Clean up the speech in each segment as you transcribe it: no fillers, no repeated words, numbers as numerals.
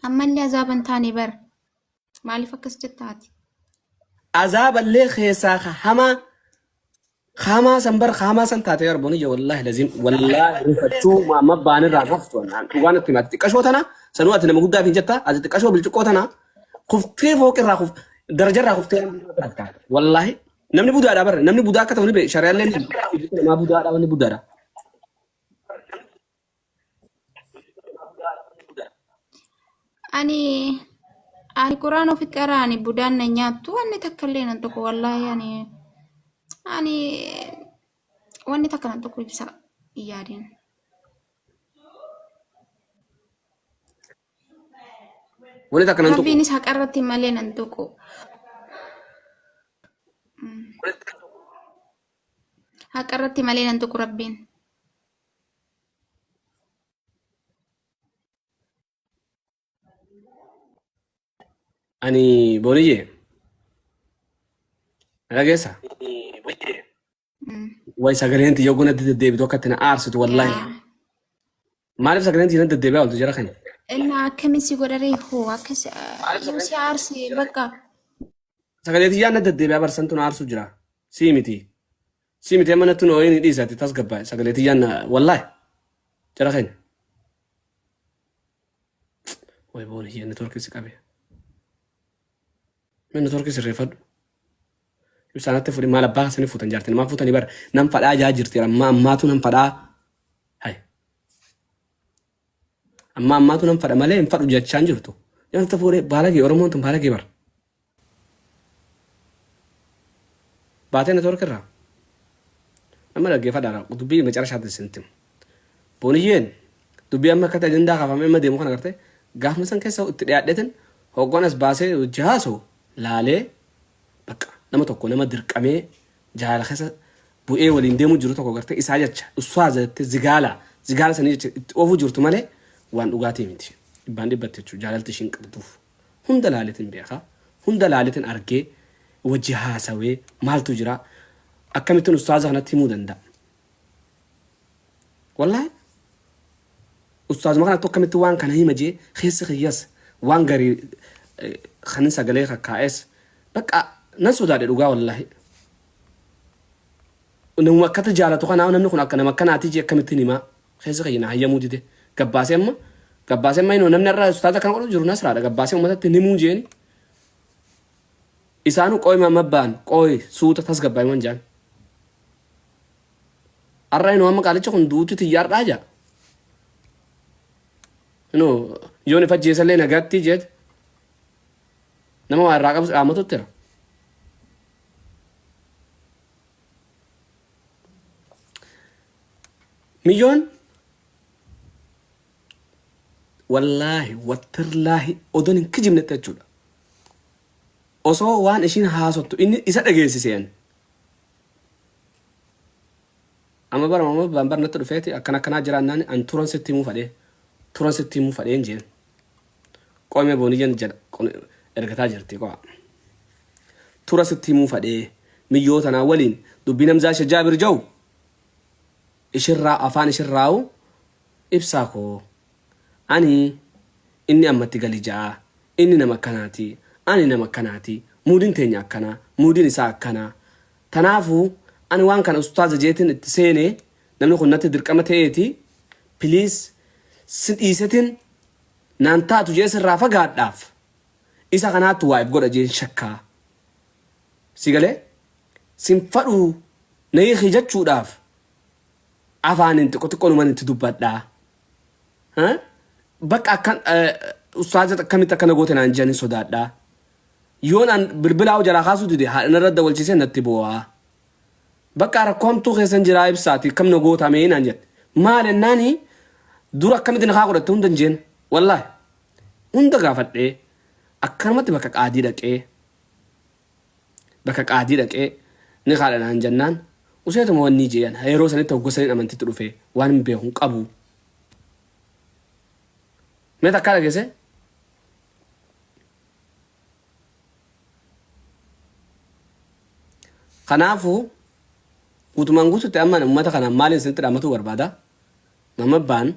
Ammallee azaaba hin taane bar. Maaliif akkas jetta ati? Azaaballee keessaa ka hamaa hamaa san bar hamaa san taate bar boniyya wallaahi laziim wallaahi rifachuu amma baan irraa haftu dhugaan itti himati xiqqashoo tana sanuu ati nama guddaaf hin jetta ati xiqqashoo bilciqqoo tana kuftee fooqirraa kuf darajarraa kuftee wallaahi namni budaadha bar namni budaa akka ta'u ni beeku shari'aallee namaa budaadha wanni budaadha. Ani ani quraan ofi qara ani budaan na nyaattu wanni takka illee nan tuqu wallaahi ani ani wanni takka nan tuqu ibsa hin yaadin. Wanni takka nan tuqu. Rabbiinis haqa irratti malee nan tuqu. Haqa irratti malee nan tuqu rabbiin. Ani booniyye. Na dhageessa? Way sagaleen tiyya oguu natti deddeebitu akka itti na aarsitu wallaahi. Yaa. Maaliif sagaleen tiyya natti deddeebi'aa ooltu jara kana? Inna akkamiin si godharee hoo akkas yoo si aarse bakka Sagalee tiyyaan natti deddeebi'aa barsantu na aarsu jira. Sii miti. Sii miti amma natti noo'ee ni dhiisa ati tasgabbaa'e sagalee tiyyaan na wallaahi. Jara keenya. Way booniyye networkii si qabe. Mee networkii sirreeffadhu. Ibsaa natti fudhi maal abbaa keessanii fuutan jaartii namaa fuutanii bara nan fadhaa jaa jirti amma ammaatu nan fadhaa. Hay. Amma ammaatu nan fadha malee hin fadhu jechaan jirtu. Yoo natti fuudhee baalagee Oromoon tun baalagee bara. Baatee network irraa. Nama dhaggeeffadhaa dubbii macarashaatti isinitti himu. Booniyyeen dubbii amma akkatti ajandaa kaafamee amma deemu kana gartee gaafuma san keessa itti dhiyaadheetin hoggaan as baasee hojii haasa'u laalee bakka nama tokko nama dirqamee jaalala keessa bu'ee waliin deemuu jiru tokko gartee isaa jecha ustaaza jettee zigaala zigaala sanii jecha itti oofuu jirtu malee waan dhugaatii miti. Dhibbaan dhibbatti jechuudha jaalalti ishiin qabduuf. Hunda laaletin beeka. Hunda laaletin argee wajji haasawee maaltu jira akkamittin ustaaza kanatti himuu danda'a. Wallaahi ustaazuma kanatti akkamitti waan kana hima jee keessi kiyyas waan garii kanin sagalee kakkaa'es bakka nan sodaadhe dhugaa wallaahi. Namuma akkatti jaalatu kanaa namni kun akka nama akkanaati jee akkamittiin himaa keessa kiyya na hayyamuu dide gabbaasee amma gabbaasee amma inoo namni har'a ustaaza kana godhu jiru nasraadha gabbaasee uummatatti hin himuu jeeni isaanu qooyi mamma ba'an qooyi suuta tasgabbaa'e waan jaan har'a inoo amma qaalichi kun duuti tiyya har'aa jaa inoo yoon ifa jeesallee nagaatti jeet nama waa irraa qabus dhaamatutti jira. Miyyoon wallaahi wattirlaahi odoon hin kijibnetti jechuudha. Osoo waan ishiin haasottu inni isa dhageessiseen. Amma bara amma baan bar natti dhufeeti akkana akkanaa jiraannaan an turan sitti himuu fadhee turan sitti himuu fadheen jeen. Qoomee booniyyan jedha ergataa jirti qo'a. Tura sitti himuu fadhee miyyoo tanaa waliin dubbiin Hamzaa Sheh Jaabir jahu ishirraa afaan ishirraawu ibsaa koo ani inni ammatti gali ja'a inni nama akkanaati ani nama akkanaati muudin teenya akkana muudin isaa akkana tanaafu ani waan kana ustaaza jeetin itti seene namni kun natti dirqama ta'eeti please si dhiisetin naan taatu jee sirraa fagaadhaaf isa kanaattu waa if godha jeen shakkaa si galee sin fadhuu na hiiki jechuudhaaf afaanin xiqqo xiqqo numan itti dubbadhaa bakka akkan ustaaza akkamitti akkana goote naan jedhan hin sodaadhaa yoon an bilbilaa jalaa kaasuu dide haadha narra dawalchiisee natti boo'aa bakka rakkoo hamtuu keessan jiraa ibsaati akkam na gootaa mee naan jette maal ennaani dura akkamitti na kaa godhatte hunda hin jeen wallaahi hunda gaafadhee akkanumatti bakka qaadii dhaqee bakka qaadii dhaqee ni kaadha naan jennaan useetuma wannii jeeyan yeroo sanitti hogga saniin amantitti dhufe waan hin beeku hin qabu. Mee takkaa dhageesse? Kanaafuu Guutumaan guututti amma uummata kanaan maaliin isinitti dhaammatuu barbaada? Mamabbaan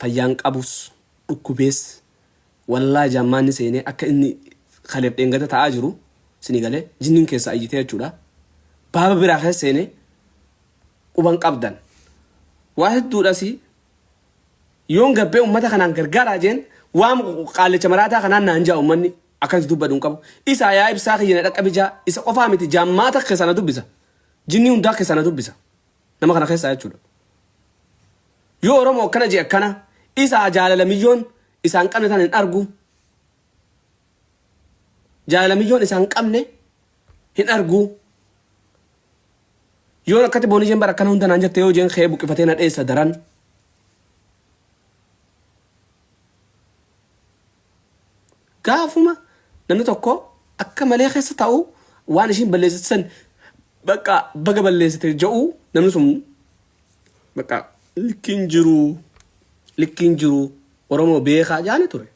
fayyaan qabus dhukkubees wallaahi jaammaanni seenee akka inni kaleef dheengada ta'aa jiru isinii galee jinniin keessa ayyitee jechuudha. Baaba biraa keessa seenee quban qabdan. Waa hedduudhas yoon gabbee uummata kanaan gargaaraa jeen waan qaallicha maraataa kanaan naan jaa uummanni akkanatti dubbadhu hin qabu. Isaa yaa ibsaa kiyya na dhaqqabi jaa isa qofaa miti jaammaata keessa na dubbisa. Jinnii hundaa keessa na dubbisa. Nama kana keessaa jechuudha. Yoo Oromoo akkana jee akkana isaa jaalala miyyoon isaan qabne tan hin argu. Jaalala miyyoon isaan qabne hin argu. Yoon akkatti boonijeen bara akkana hunda naan jette yoo jeen ka'ee buqqifatee na dheessa daran. Gaafuma namni tokko akka malee keessa taa'u waan ishiin balleessite san bakka baga balleessite jedhu namni sun bakka likkiin jiru likkiin jiru Oromoo beekaa jaani ture.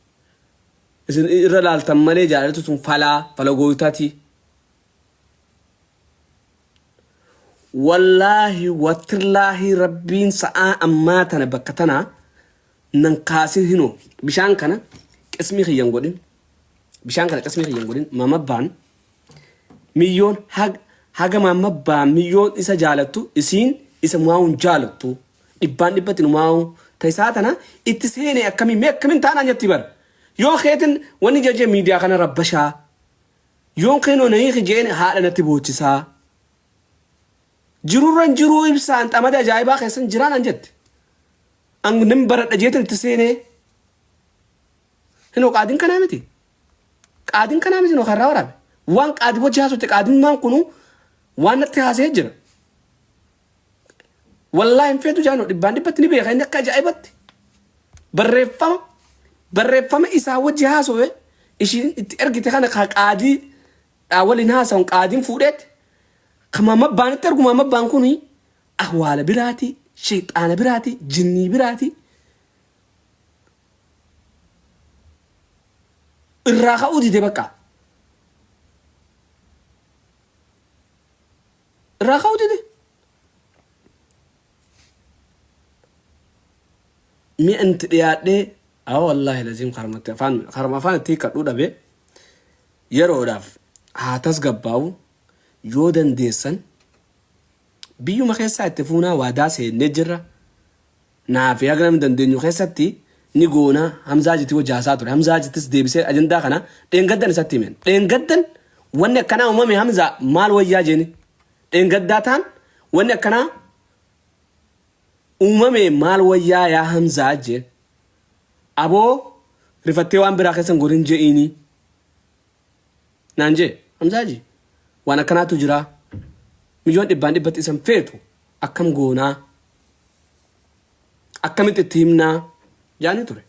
Isin irra laaltan malee jaalaltu sun falaa fala gooytaati. Wallaahi watillaahi rabbiin sa'aa ammaa tana bakka tanaa nan kaasin hinoo bishaan kana qismii kiyyan godhin bishaan kana qismii kiyyan godhin mamabbaan miyyoon haga mamabbaan miyyoon isa jaalattu isiin isa maa'uun jaalattu dhibbaan dhibbatti nu maa'u ta isaa tana itti seene akkamii mee akkamiin taanaan jetti bara yoo keetin wanni jajee miidiyaa kana rabbashaa Yoon keenoo na hiiki je'een haadha natti boochisaa. Jirurran jiruu ibsaan xamada ajaa'ibaa keessan jiraa naan jette. An nan baradha jeetin itti seenee. Hinoo qaadiin kanaa miti. Qaadiin kanaa miti noo karraa waraabe. Waan qaadii wajji haasofte qaadimmaan kunu waan natti haasa'ee jira. Wallaahi hin feetu jaanoo dhibbaan dhibbatti ni beeka inni akka ajaa'ibatti. Barreeffama barreeffama isaa wajji haasowe ishiin itti ergite kana ka qaadii dhaa waliin haasa'uun qaadiin fuudheetti ka maamma itti ergu maamma abbaan kun ahwaala biraati sheexaana biraati jinnii biraati irraa ka'uu dide bakka. Irraa ka'uu dide. Mi'a itti dhiyaadhee awwa wallaahi laziim karmatti afaan karma afaan itti hiikkadhuu dhabe yeroodhaaf haa tasgabbaa'u yoo dandeessan biyyuma keessaa itti fuunaa waadaa seennee jirra naa fi haga namni dandeenyu keessatti ni goona Hamzaa jiti wajji haasaa ture Hamzaa jittis deebisee ajandaa kana dheengaddan isatti himeen dheengaddan wanni akkanaa uumame Hamzaa maal wayyaa jeeni dheengaddaa taan wanni akkanaa uumame maal wayyaa yaa Hamzaa jeen aboo rifattee waan biraa keessan gorin je'iini naan jee Hamzaa ji waan akkanaatu jira miyyoon dhibbaan dhibbatti isan feetu akkam goonaa akkamitti itti himnaa jaanii ture.